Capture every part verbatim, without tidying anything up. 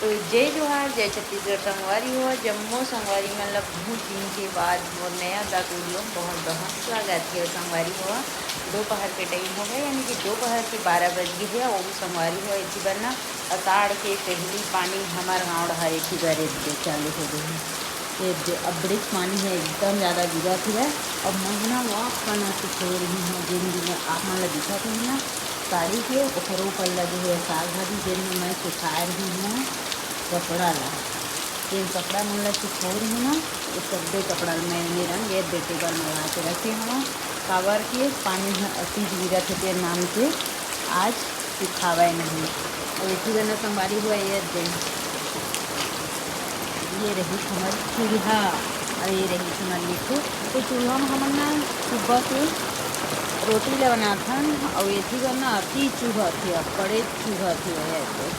तो जय जोहार, जय छत्तीसगढ़ संगवारी हो, जम्मो संगवारी मन ला बहुत दिन के बाद मोर नया vlog video में बहुत बहुत स्वागत है। संगवारी हो, दोपहर के टाइम हो गए, यानी कि दोपहर के बारह बज गए है। वो भी संगवारी हो, इसी बार ना आषाढ़ के पहली पानी हमार गाँव डहर एक ही बार एक दे चालू हो गए है। ये दे, अब बड़े पानी है, एकदम ज़्यादा गिरत है। अब मैं ना walk करना सीख रही हूँ, जिन दिन आप मन ला दिखत है ना, साड़ी के ओकरो ऊपर लगे हुए साग भाजी, जेन में मैं सुखाए रही हूँ कपड़ा ला। जेन कपड़ा मन ला सुखो रही हूँ ना, वो सब्बे कपड़ा ल मैं एने रंग ये बेटे बर मंगा के रखे हूँ। काबर के पानी ह अति गिरत हे, तेन नाम से आज सुखावे नहीं। और इसी वजह संगवारी हुआ ये दे, ये रही हमर चूल्हा और ये रही हमर मिट्ठू। तो चूल्हा में हमन ना सुबह से रोटी ले बनाथन और इसी वजह ना अति चूहा थे, बड़े चूहा थे। ये दे,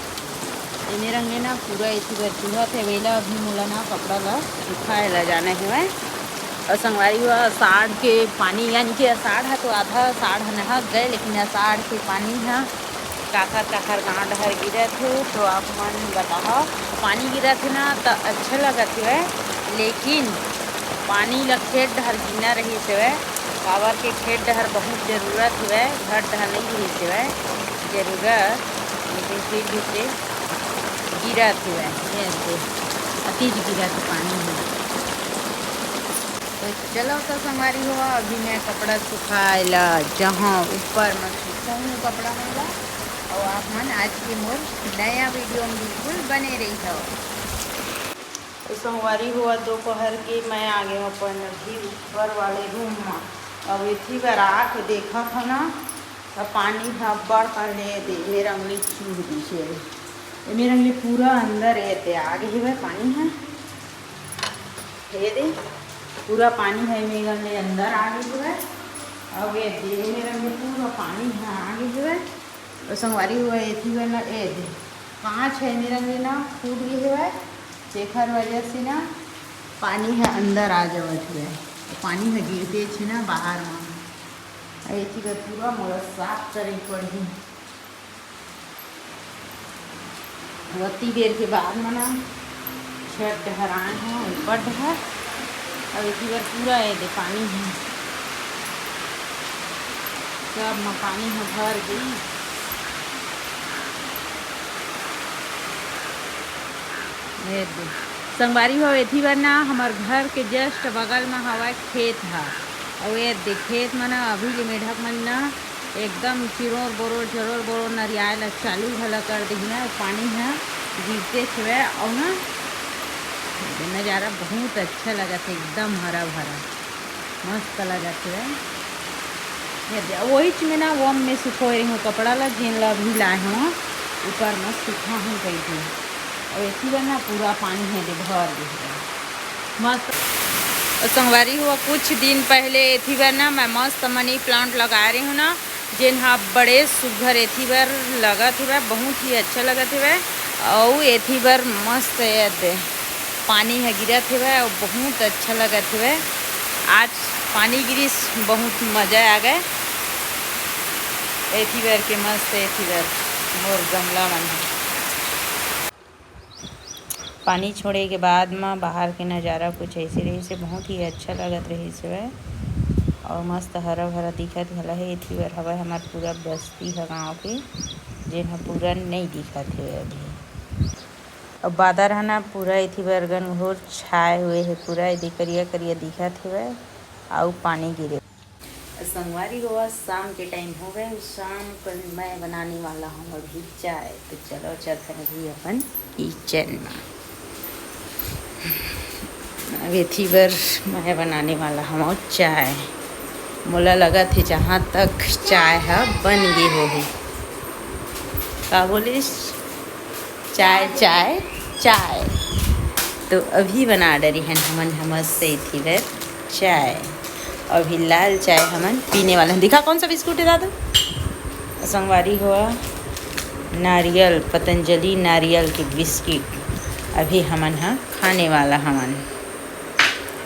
एने रंगे ना पूरा इसी बार चूहा थे, वेला अभी मोला ना कपड़ा ला सुखाए ला जाना हेवय। और संगवारी हुआ, आषाढ़ के पानी, यानी कि आषाढ़ है तो आधा आषाढ़ नहा गए, लेकिन आषाढ़ के पानी है काखर काखर गांव डहर गिरत हे। तो आप मन बताओ, पानी गिरत हे ना तो अच्छा लगत हे, लेकिन पानी ला खेत डहर गिरना रही से, काबर के खेत डहर बहुत जरूरत हे, घर डहर नहीं रही से जरूरत, लेकिन फिर भी से गिरत हे, ऐसे अतिज गिरत पानी है। तो चलो तो संगवारी हो, अभी मैं कपड़ा सुखाए ला जहाँ ऊपर में सुखाऊँ कपड़ा मन ला, और आप मन आज के मोर नया video में बिल्कुल बने रही हो। तो संगवारी हुआ, दोपहर के मैं आ गए हूँ अपन अभी ऊपर वाले रूम में। अब इसी बार आके देखा था ना, तो पानी ह अब्बड़ कन ले दे मेरा उंगली चूह दी से। ये मेरा उंगली पूरा अंदर ये दे आ गई है पानी है। ये दे पूरा पानी है मेरा उंगली अंदर आ गई है। अब ये दे मेरा उंगली पूरा पानी है आ गई है। और संगवारी हुआ ये थी ना, ये दे कांच है मेरा उंगली ना फूट गई है, जेकर वजह से ना पानी है अंदर आ जावत हुआ है। पानी है गिरते छे ना बाहर में। अउ एती बर पूरा मोला साफ करे पड़ही। अउ अति बेर के बाद म ना छत डहर आए हों, ऊपर डहर। अउ एती बर पूरा ए दे पानी हे, सब म पानी ह भर गे। ए दे संगवारी हो, एती बर ना हमर घर के just बगल म हवय खेत ह। अउ ए दे खेत म ना अभी ले मेढक मन ना एकदम चिरोर बोरोर, चरोर बोरोर नरियाए ला चालू घला कर दिही ना, पानी ह गिरते हवय। अउ ना नजारा बहुत अच्छा लगत हे, एकदम हरा भरा, मस्त लगत हे। ये दे, वही चीज में ना, वो में सुखोए रही हूँ कपड़ा ला, जेन ला अभी लाए हूँ ऊपर में सुखा हूँ कही थी। और एती बर ना पूरा पानी है दे भर दे हे। मस्त। और संगवारी हुआ, कुछ दिन पहले एथी बर ना मैं मस्त मनी प्लांट लगा रही हूँ ना, जेन हा बड़े सुघर एथी बर लगत हवय, बहुत ही अच्छा लगत हवय। अउ एथी बर मस्त ए दे पानी ह गिरत हवय अउ बहुत अच्छा लगत हवय। आज पानी गिरिस, बहुत मजा आ गए। एथी बर के मस्त, एथी बर मोर गमला मन ह। पानी छोड़े के बाद म बाहर के नजारा कुछ ऐसे रहिस हे, बहुत ही अच्छा लगत रहिस हवय और मस्त हरा भरा दिखत घला हे। एथी बर हवय हमर पूरा बस्ती ह गाँव के, जेन ह पूरा नई दिखत हे अभी। अब बादर ह ना पूरा एथी बर घनघोर छाए हुए हे, पूरा एदे करिया करिया दिखत हवय अउ पानी गिरे। संगवारी हो, आज शाम के टाइम हो गए। शाम को मैं बनाने वाला हूँ अभी चाय। तो चलो चलते हैं अभी अपन किचन में। अब एथी बर मैं बनाने वाला हूँ चाय। मोला लगत हे जहाँ तक चाय ह बन गे होही। का बोलिस? चाय, चाय, चाय। तो अभी बना डरी हन हमन हमर से एथी बर चाय। अभी लाल चाय हमन पीने वाला हन। दिखा कौन सा बिस्कुट है दादू? संगवारी हो, नारियल, पतंजलि नारियल के बिस्किट अभी हमन ह खाने वाला हमन।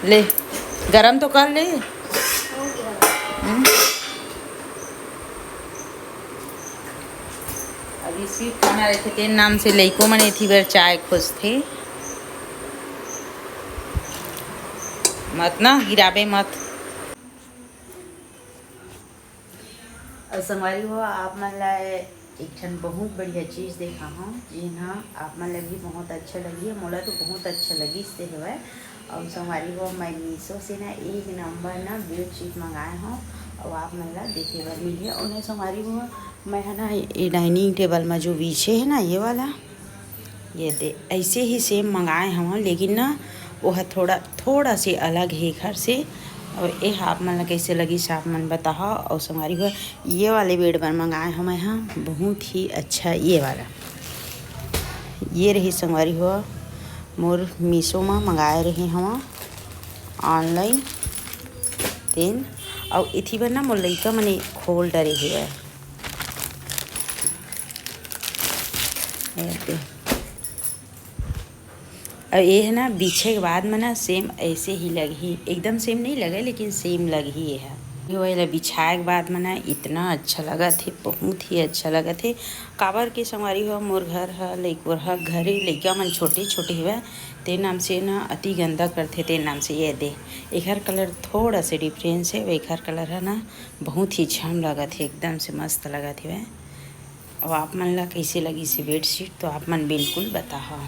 ले, गरम तो कर ले। हम्म। अभी खाना रहिथे तेन नाम से लइको मन एथी बर चाय खोजथे। मत ना गिराबे मत। अउ संगवारी हो, आप मन ला एक ठन बहुत बढ़िया चीज देखाहूँ, जेन ह आप मन ला भी बहुत अच्छा लगही। मोला तो बहुत अच्छा लगिस से हवय। अउ संगवारी हो, मैं मीशो से ना एक नंबर ना बेडशीट मंगाए हूँ, अउ आप मन ला देखे बर मिलही। अउ ना संगवारी हो, मैं ह ना ये डाइनिंग टेबल में जो बिछे है ना, ये वाला, ये दे, ऐसे ही सेम मंगाए हवं, लेकिन ना वो ह थोड़ा, थोड़ा से अलग हे एखर से। और ये आप मन ला कैसे लगिस, आप मन बताहा। और संगवारी हो, ये वाले बेड बर मंगाए हवं मैं ह, बहुत ही अच्छा ये वाला। ये रही संगवारी हो, मोर मीशो मा मंगाए रहे हवं ऑनलाइन तेन। अउ इथी बर ना मोर लइका मने खोल डरे हे। अउ ये है ना, बिछे के बाद में ना सेम ऐसे ही लगही, एकदम सेम नहीं लगे, लेकिन सेम लगही ये है। ये वाला बिछाए के बाद में ना इतना अच्छा लगत हे, बहुत ही अच्छा लगत हे। काबर के संगवारी हो, मोर घर ह लइकोर ह घरे लइका मन छोटे छोटे हवय, ते नाम से ना अति गंदा करथे, ते नाम से ये दे। एखर कलर थोड़ा से डिफरेंस है, एखर कलर है ना बहुत ही झम लगत हे, एकदम से मस्त लगत हवय। अब आप मन ला कैसे लगिस हे बेडशीट, तो आप मन बिल्कुल बताहा।